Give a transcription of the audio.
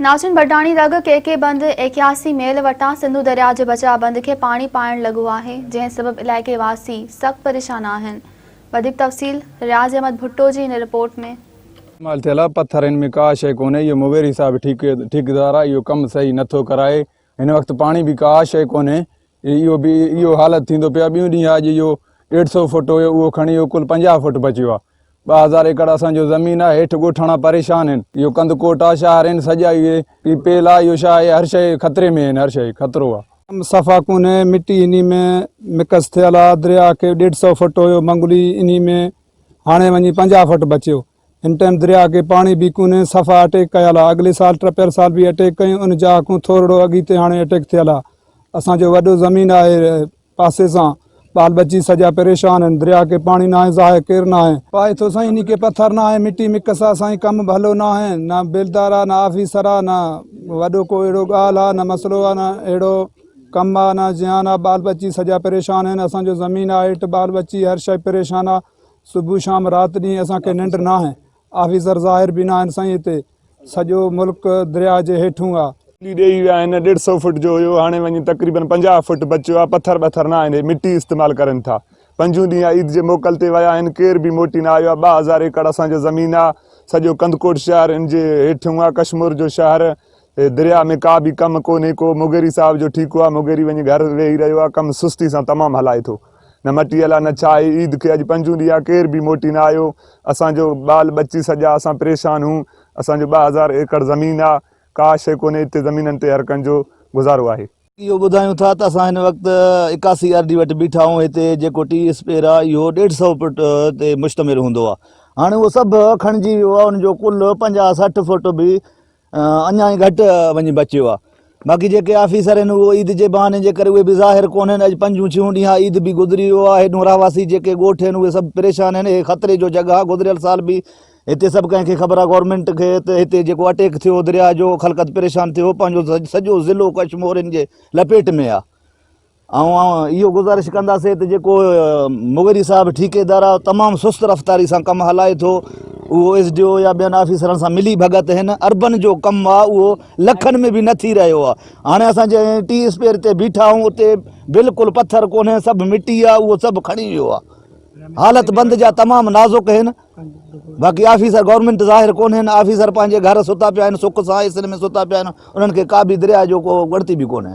ناظرين بڊاڻي رڳ ڪي ڪي بند 81 ميل وٽان سنڌو درياء جي بچاء بند کي پاڻي پائڻ لڳو آهي جنهن سبب علائقي واسي سخت پريشان آهن وڌيڪ تفصيل رياض احمد ڀٽو جي هن رپورٽ ۾. استعمال ٿيل آ پٿر هن ۾ ڪا شئي ڪونهي اهو مغيري صاحب ٺيڪيدار آ اهو ڪم صحيح نٿو ڪرائي هن وقت پاڻي به ڪا شئي ڪونهي اهو به اهو حالت ٿيندو پيو آ ٻيون ڏينهن اڄ اهو ڏيڍ سئو فوٽ هيو اهو کڻي اهو ڪل 50 فوٽ بچيو آ 2000 ايڪڙ اسان جو زمين آ هيٺ ڳوٺاڻا پريشان هن اهو ڪنڌڪوٽ آ شهر هن سڄا اهي پي پيل آ اهو شاهه هر شئي خطري ۾ هن هر شئي خطرو آ. ڪم صفا ڪونهي مٽي انهي ۾ مڪس ٿيل آ درياء کي ڏيڍ سئو فٽ هيو منگلي انهي ۾ هاڻي وڃي 50 فٽ بچيو هن ٽائيم درياء کي پاڻي به ڪونهي صفا اٽيڪ ڪيل آ اڳلي سال ٽپيل سال به اٽيڪ ڪيون ان جاء کان ٿورڙو اڳيتي هاڻي اٽيڪ ٿيل آ اسان جو وڏو زمين آهي پاسي سان ٻال ٻچي سڄا پريشان آهن درياء کي پاڻي ناهي ظاهر ڪير ناهي. پائي ٿو سائين انهي کي پٿر ناهي مٽي مڪس آ سائين ڪم ڀلو ناهي نه بيلدار آ نه آفيسر آ نه وڏو ڪو اهڙو ڳالهه آ نه مسئلو آ نه اهڙو ڪم آ نه زيان آ ٻال ٻچي سڄا پريشان آهن اسان جو زمين آ هيٺ ٻال ٻچي هر شئي پريشان آ صبح شام رات ڏينهن اسان کي ننڊ ناهي آفيسر ظاهر به ناهن سائين هتي سڄو ملڪ درياء جي هيٺون آ. ٻلي ڏيئي ويا آهن، ڏيڍ سئو فوٽ جو هيو هاڻي وڃي تقريبن 50 فوٽ بچيو آ، پٿر ٻٿر نه آهن هي مٽي استعمال ڪرن ٿا، پنجون ڏينهن آ عيد جي موڪل تي ويا آهن ڪير به موٽي نه آيو آ، 2000 ايڪڙ اسان جو زمين آ، سڄو ڪنڌڪوٽ شهر ان جي هيٺون آ، ڪشمور جو شهر هي درياء ۾ ڪا به ڪم ڪونهي ڪو، مغيري صاحب جو ٺيڪو آ، مغيري وڃي گهر ويهي رهيو آ، ڪم سستي سان تمام هلائي ٿو. نه مٽيل آ نه ڇا آهي عيد کي اڄ پنجون ڏينهن آ ڪير به موٽي نه آيو اسان جو ٻال ٻچي سڄا اسان پريشان هون اسان جو 2000 ايڪڙ زمين آ ڪا شئي ڪونهي اتي زمينن تي هر ڪنهن جو گذارو آهي. اهو ٻڌايون ٿا ته اسان هن وقت 81 آر ڊي وٽ بيٺا آهيون هتي جيڪو ٽي اسپيئر آ اهو ڏيڍ سئو فٽ تي مشتمل هوندو آ هاڻي اهو سڀ کڻجي ويو آ ان جو ڪل 50 60 فٽ به اڃا ئي گهٽ وڃي بچيو آ باقي جيڪي آفيسر آهن اهو عيد جي بهاني جي ڪري اهي به ظاهر ڪونهن اڄ پنجون ڇهون ڏينهن آ عيد به گذري ويو آ هيڏون رهواسي جيڪي ڳوٺ آهن اهي سڀ پريشان آهن هي خطري جو جڳهه آ گذريل سال به هتي سڀ ڪنهن کي خبر آ گورنمينٽ کي ته هتي جيڪو اٽيڪ ٿيو درياء جو خلقت پريشان ٿيو پنهنجو سڄو ضلعو ڪشمور ان جي لپيٽ ۾ آ آئون اهو گذارش ڪنداسين ته جيڪو مغري صاحب ٺيڪيدار آهي تمام سست رفتاري سان ڪم هلائي ٿو اهو ايس ڊي او يا ٻين آفيسرن سان ملي ڀڳت هن اربن جو ڪم آهي اهو لکن ۾ به نه ٿي رهيو آهي هاڻي اسان جنهن ٽي اسپيئر تي بيٺا آهيون اتي بلڪل پٿر ڪونهي سڀ مٽي آهي اهو سڀ کڻي ويو آهي حالت بند جا تمام نازڪ آهن باقي آفيسر گورنمينٽ ظاهر ڪونهن آفيسر پنهنجي گهر ستا پيا آهن سک سان ايسن ۾ ستا پيا آهن انهن کي ڪا به درياء جو ڪو ڳڻتي به ڪونهي.